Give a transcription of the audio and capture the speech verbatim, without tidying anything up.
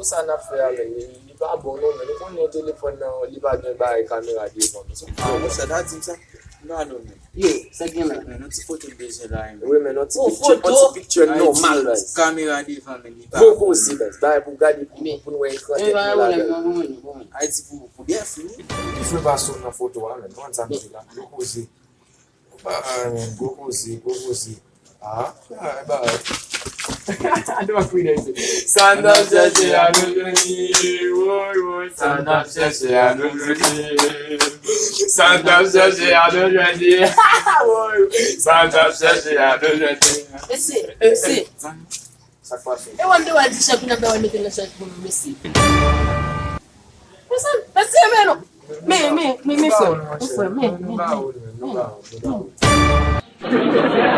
Sa n ap fè a, men, li, li pa bon non, men. Nou konnen telefòn nan, li pa gen bagay kamera devan, men. Se pou... Ah, monchè, ta di m sa. M pa non, men. Yo, sa gen la? Men, yon ti foto m bezwen la, men. Wi, men, yon ti picture, yon ti picture normal, baz. Kamera devan, men, li pa... Gwo koze, baz. Bagay pou gade, pou, pou nou wè ekran tèt nou la, baz. Ayiti pou, pou byen fini. Ki fwe pa sou nan foto a, men. Konn sa m di la. Gwo koze. Ah, men, gwo koze, gwo koze. Ah, ah, ba. Sa n ap chèche a nou jwenn li. Woy, woy, sa n ap chèche a nou jwenn li. Sa n ap chèche a nou jwenn li. Woy, sa n ap chèche a nou jwenn li. Mesye, mesye. Sa k pase? E wè m te wè di chèk, nou ap wè mete nan chèk pou nou, mesye. Mesye, mesye, men non. Men, men, men, men, frè. Men, frè, men, men, men.